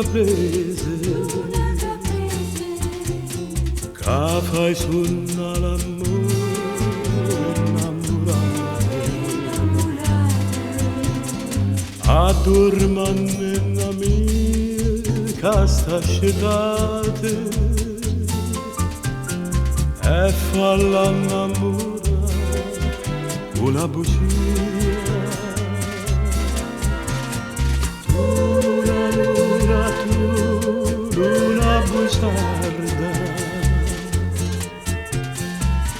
caprese Ca fai sunnà l'ammore 'nnammurate Adduorme a nenna mia ca sta scetate E falla 'nnammurà cu na bucia. Tu luna luna tu luna buciarda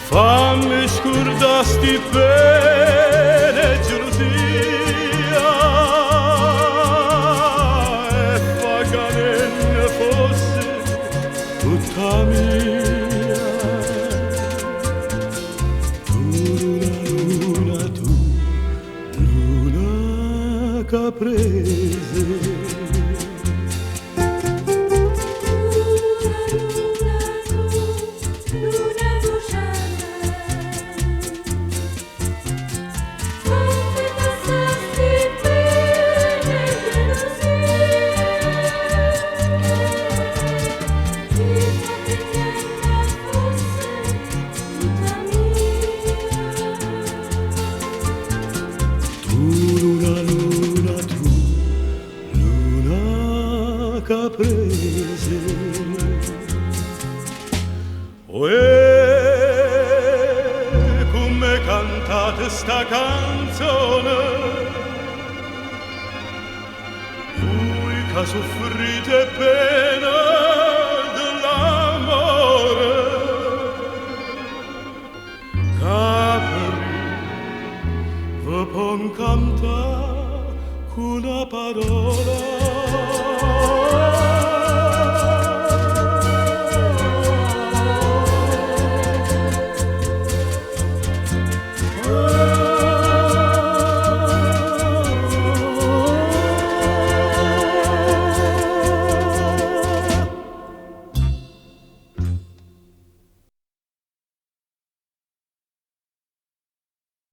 Famme scurdà sti pene 'e gelusia E fa ca nenna fosse tutta 'a mia. Tu luna luna tu luna caprese. Tu luna luna tu luna caprese. Oè, comme cantate 'sta canzone Vui ca suffrite 'e ppene de l'ammore Capri ve pò 'ncantà cu 'na parola.